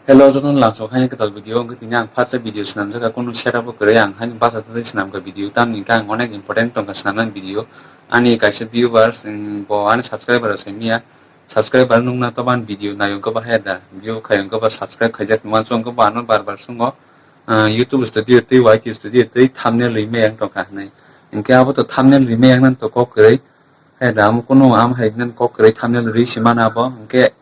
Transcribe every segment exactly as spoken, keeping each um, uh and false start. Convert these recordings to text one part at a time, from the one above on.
Hello, jotono lamsok haino kwtal video, wngkha tini ang phatsa video swnamjakha, kunu setup bo kwrwi, ang haino bacha twi swnamkha video, tamni hwnkhe ang onek important tongkha swnamnani video. Ani kaisa viewers, mm, bo ani subscriber rok saimanya, subscriber nukna toban video nayo wngkha ba haya da, view khai wngkha ba subscribe khaijak tongma wngkha ba ano bar bar swngo, ah, YouTube Studio twi Y T Studio twi thumbnail rwimaya wng tongkha hinwi. Hinkhe abo to thumbnail rwimaya wngnani to kok kwrwi, haya da amo kunu am hai nani kok kwrwi thumbnail rwi se mano abo, hinkhe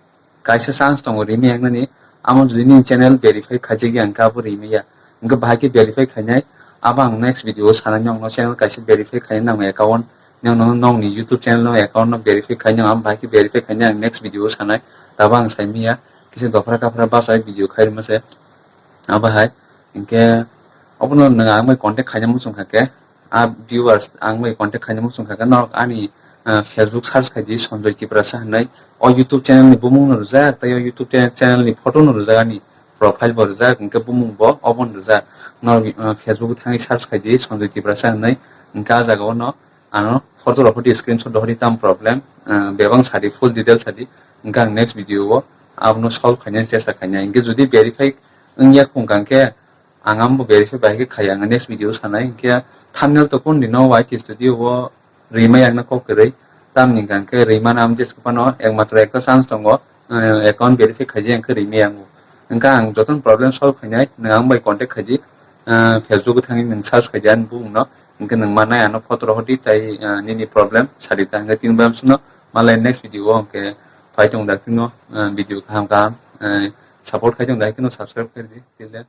kaisa chance tongo rimi yaknani, amo jodi nini channel verify khaijak ya, hwnkhe abo rimi ya. Hwnkhe bahai khe verify khainai, abo ang next video o sanai, nokno channel kaisa verify khainai nang account, nokno nokni YouTube channel no account no verify khainai, amo bahai khe verify khainai ang next video o sanai, tabo ang saimanya, kisa dophra kaphra bachai video khairima se, abo hai, hwnkhe obono nwng ang bai contact khaina muchung kha khe, a viewers ang bai contact khaina muchung kha khe, norok ani, ah, Facebook search khai di Sanjoy Tiprasa hinwi. O YouTube channel ni bumung no rwjak, tei o YouTube channel, channel ni photo no rwjak, ani profile bo rwjak, hinkhe bumung bo obo no rwjak. Norok, ah, Facebook thangwi search khai di Sanjoy Tiprasa hinwi, hinkhe a jaga o no ano photo rok hodi screenshot rok hodi tam problem, ah, bebak sa di, full detail sa di, hinkhe ang next video o abono solve khaina chesta khaina. Hinkhe jodi verify wngya khung kha khe, ang amo verify bai khe khai, ang next video sanai, hinkhe thumbnail to kun dino Y T Studio o rima yakna kok kwrwi, tamni hwnkha khe rima nam jesko phano ekmatro ekta chance tongo, eh, account verify khaijak hinkhe rima yango. Hinkhe ang jotono problem solve khainai, nwng ang bai contact khaidi, eh, Facebook o thangwi nwng search khaidi ani bumung no, hinkhe nwng mannai ano photo rok hodi tai, eh, nini problem sadi ta hinkhe tin bai amsino malai next video o hinkhe phai tong dak tino, eh, video kaham kaham, eh, support khai tong dak tino subscribe khai di, till then.